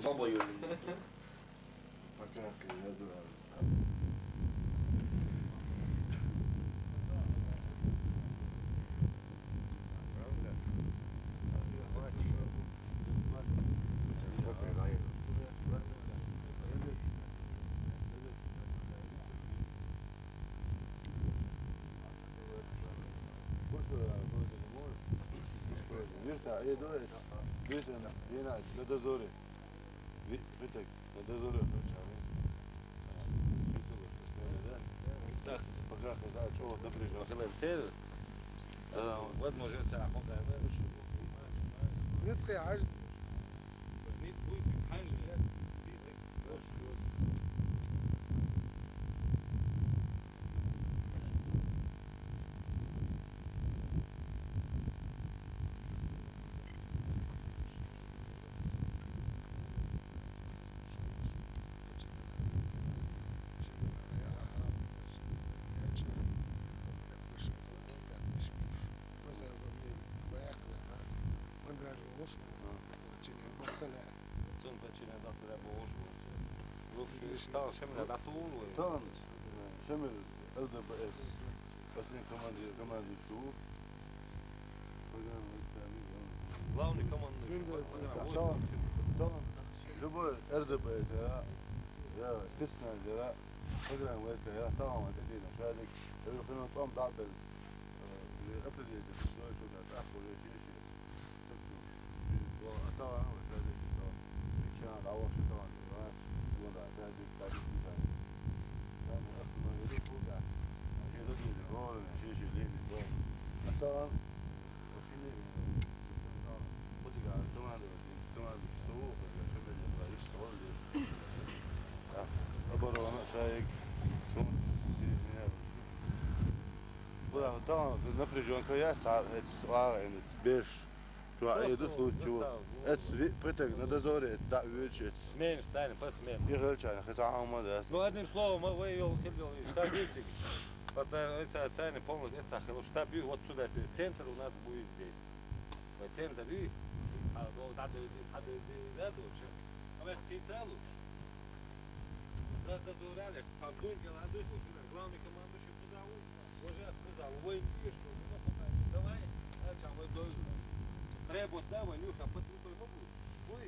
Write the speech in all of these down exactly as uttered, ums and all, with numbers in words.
Бабою. Вижте, е, дивись, дивись, на дозорі. Ві-, Вітик, на дозорі, хоча він. Вітик, так, пока, да, чого, добре, що. Е, возможно, це, а, пока, да. Ницкий аж. Ниц буйсик, ханжи. Цун паччанин дацара богӀуш бу. Рух шу иштта шемра датур вай. Тан, шемра, Л Д Б С. Паччанин команди-, командующий. Главный командующий. Тан, тан. Любой Р Д Б С, я, я, спецназ, я, программа войска, я, салам, это день, шадик. Я, хрен, там, да, без, э, определить, что это, так, уже, Оборона, шайик. Бля, вот там напряжёнка есть, а это слава, это беш. Чё, а еду случаю. Это сви-, пыток на дозоре, это да, вечер. Сменишь, Саня, по смене. И гречан, хотя а у меня, да. Ну, одним словом, мы, вы её хилил, и штаб видите. Вот, э, это Саня полностью, это Сахил, штаб, и вот сюда, перед центр у нас будет здесь. По центру, и, а, ну, вот, надо здесь, надо здесь, да, вообще. А мы птица лучше. Нас дозорали, там дунь, а дунь, вот сюда, главный командующий туда, вот. Уже сказал, воин пишет, ну, давай, а чё, мы должны. Требует, да, Ванюха, под рукой могу. Ой.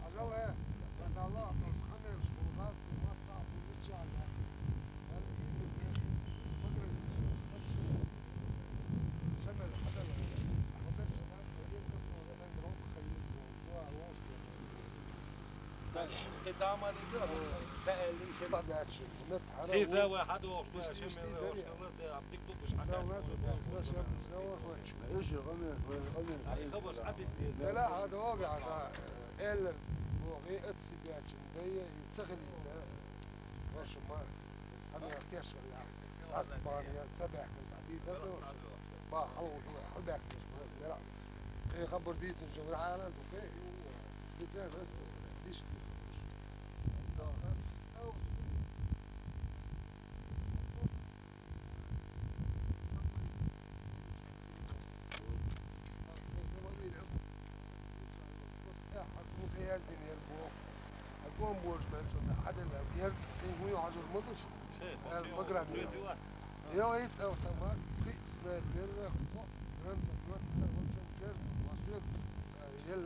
Ажал, э, я дала, там, хамер, школгаз, масса, улича, да. Шамер, хадал, вот это, да, один космос, центр, он ходил, два ложки. Подачи. Сиза ва хадо, что я шамер, что я, да, аптек тут уж. Ай, хабаш, а ты, ты. Ла, ла, хадо, га, га, эллер, бу, гы, от себя, чем, да, и цахали, да. Вашу мать. Ана тешгӀла асбан я ца бехкан ца дидадош. Ба, хӀалуш, хӀу бехкан ца дера. Кхин хабар дийцин жугра хӀалан ду кхин. Специально расписано. Диш ди. Да. Хасбука язин яр бу. Акон борж бен чо да хадал яр герз кин гуй хажур мадуш. Эл маграм яр. Яла ит автомат, кхи снайпер, хо, гранатомет, вообще герз, васует, ел.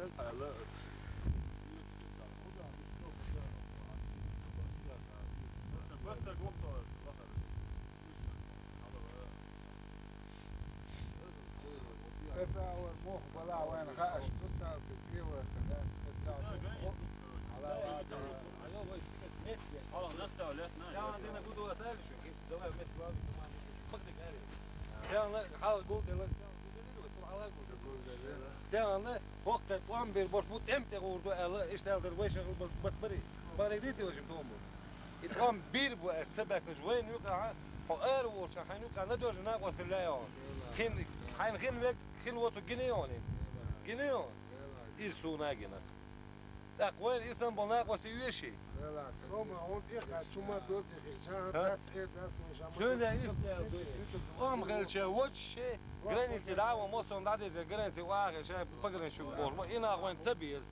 Кецаур мух бала вайн хааш, тусал китила кадас, кецаур мух. Ала вата. Сяна хьал гул дела, сяна гул дела, сяна хоккет ам бер бош бу тем те гурду ала, иштал дер вайша бат бари. Бари дити вайшим тому. И там бир бу, э, цебекнеш вайн юкъа, хо эр волча, хайн юкъа на дожи на къости ляйон. Хин, хайн хин век, хин воту гинеон инц. Гинеон. Из суна гина. Так, вайн исан бол на къости юеши. Тома, он ихта чума доци хиша, дац, э, дац, он шама. Сёнда иш, ам хелча вочше, границы да, во мосон да, дез границы вахе, ша пограничник божма, и на вайн цебез.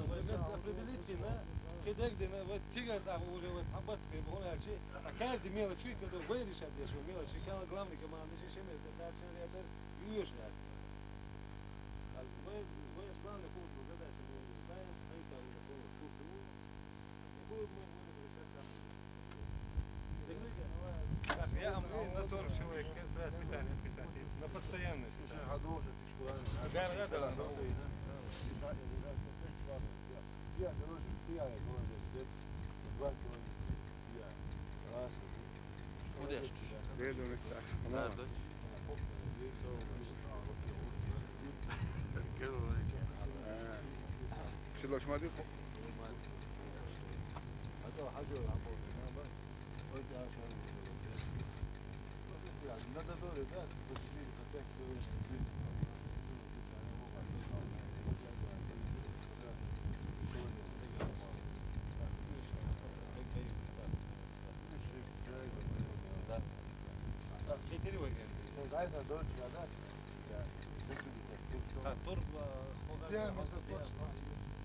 Определить дина, кедек дина, вот цигар да уже вот хабат бе бон ачи, а каждый мелочь, когда вы решать, что мелочь, когда главный команда, же шеме, это значит, это юешь. А мы, мы главный пункт задачи мы знаем, мы сами такого курса. Так, я, а мы на сорок человек, без раз питание писать, на постоянный. Да, да, да, да. Удачи. Nerede? Gel oraya gel. Şurada hoşuma değil. Четыре варианта. А, тур, а, диаметр точно.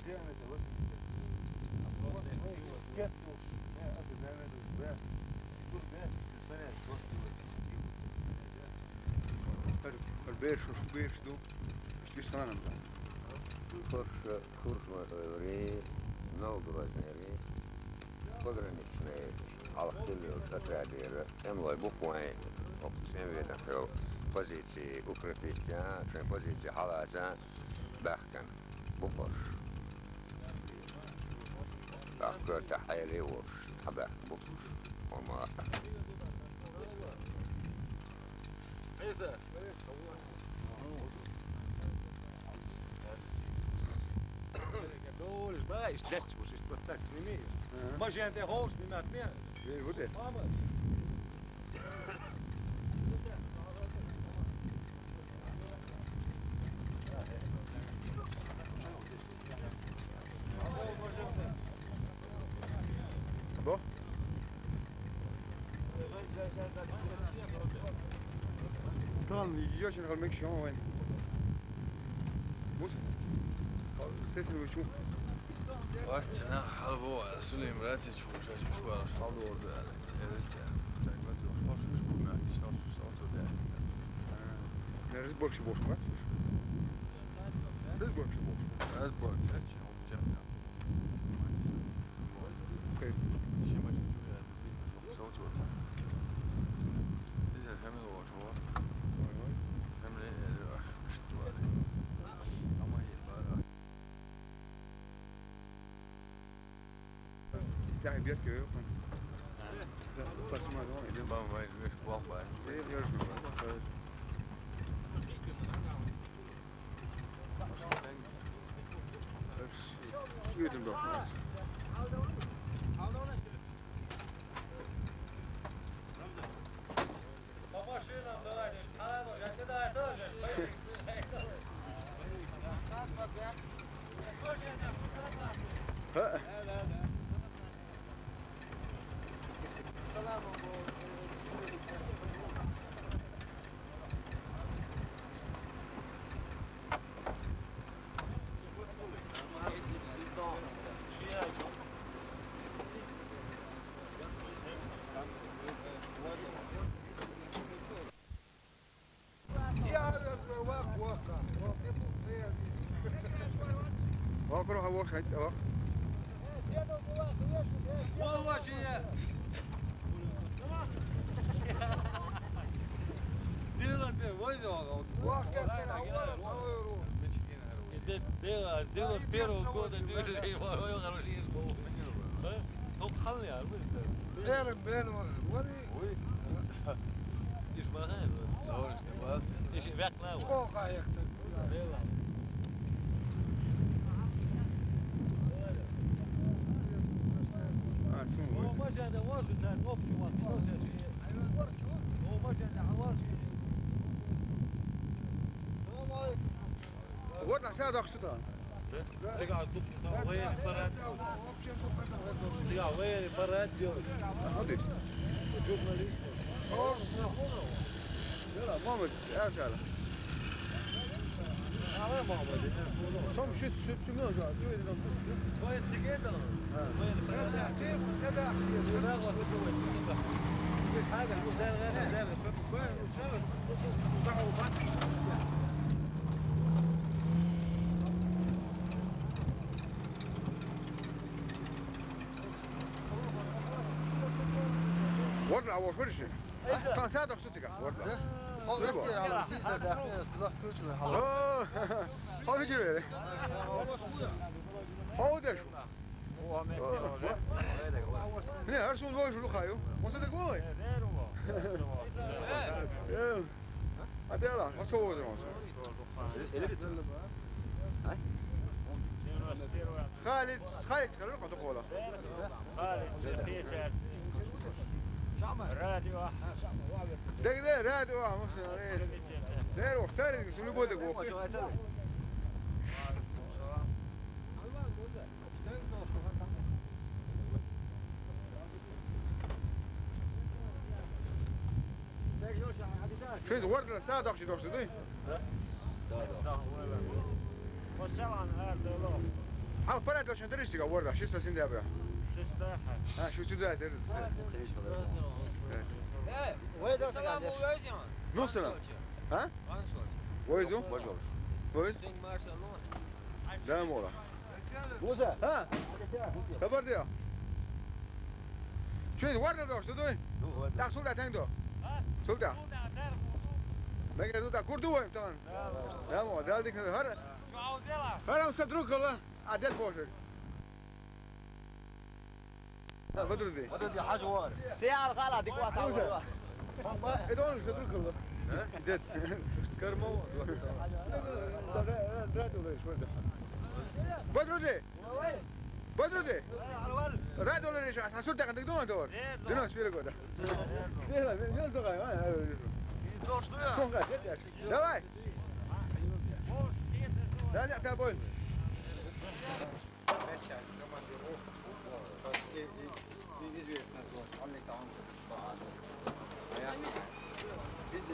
Диаметр восемьдесят. Нет, ну, я, это, наверное, да. Тур, да, представляешь, вот его. Беш, беш, ду. Список нам там. Хорошо. Хуршмайри, Новгорознери, пограничный, алхтили отрядера, эмлой буквой, цен ведахел позиции укрепить, а, цен позиции халаза, бахкан, бухош. Бахкар тахайли вош, табах бухош. Ома. Эйза. Долж, ба, иш дерч буш, иш вот так сними. Ага. Може, я тебе хош снимать, не? Э, вот это. Мама. Бо? Tamam, yiyor şimdi kalmak şey ama ben. Bu ses mi bu? Вац, цӀена хьалабо, Сулейм, раци чу, ша чу школа, школа дорду, аьлла, цӀерца. Так, вот, хӀош уж бу, мягкий, что, что, что, да. Э, разборщик бошку, вац, уж? Разборщик бошку. Разборщик, а чё, он тем, да. Окей. Зачем они чё, я, видно, что всё, чё, да. Здесь я камеру вот, вот. Ой, ой. Камеру, э, аж, что, да. А мои, да, да. Тя бьёт кё. Посмотрим, идём. Бам, вай, вай, бам, вай. Э, я же. Видим, да. По машинам давайте, а, ну, я кидаю тоже. Ха. Вакруг а вошайт, а вак. Вон ваши! Сделай, возьмём. Вах, как ты, а вон, а вон. Сделал, сделал с первого года движение, ой, ой, хороший есть был. А? Ну, халли, а вы это. Церен бен, вари. Ой. Иш багай, вот. Зор, иш не багай. Иш вяк на, вот. Чё, каяк так? Сделал. А, сум, ну, вот. Может, это вот же, да, общего, ну, сейчас же. Ну, может, это, а вот же. Вот на себя так что-то. Цигар, тут, там, военный парад. Цигар, военный парад делать. Вот здесь. Журналист. Можно. Мама, а, сяла. А, мама, да. Сам шесть, шесть, семь, да, говорит, там, военный цигар, да? А. Военный парад. Да, да, да, да. Здесь, а, как, ну, да, да, да. Вон, а вот, видишь? Там сяда, что ты как? Вот, да. О, эти раунд, сизер, да, сглах, кучер, хала. О, хо, видишь, вери. Хо, видишь? Не, ар сун вой жулу хаю. Моса так вой. Э, а де ла, моса вой жулу моса. Халид, Халид, скажи, куда кола. Радио. Дагде радио, моса. Дер охтарин, любой дагде. Шуйз вордла са дохши дохши дуй? Хал парад лошен дырышсига ворда, ши са сентября. А, шу сюда зер. Э, вы да салам увезем. Ну, салам. А? Войзу? Войзу? Да, мола. Муза. А? Хабар диа. Шуйз варда дохш, дуй? Так, сулда тенг до. Сулда. Меге сулда курду вайм тан. Да, мола, далдик хар. Харам са друг кала. Адет бошек. Бадруди. Бадруди, хажи вар. Сияр хала, диква сава. Эдон са друг кала. Дед. Кармо. Бадруди. Бадруди. Радулы риш, а сасур таган дик дон дор. Динас фире года. Дела, мен зогай, а. Сонга, дед. Давай. Да, да, тобой. Известно, что он не там. Видите,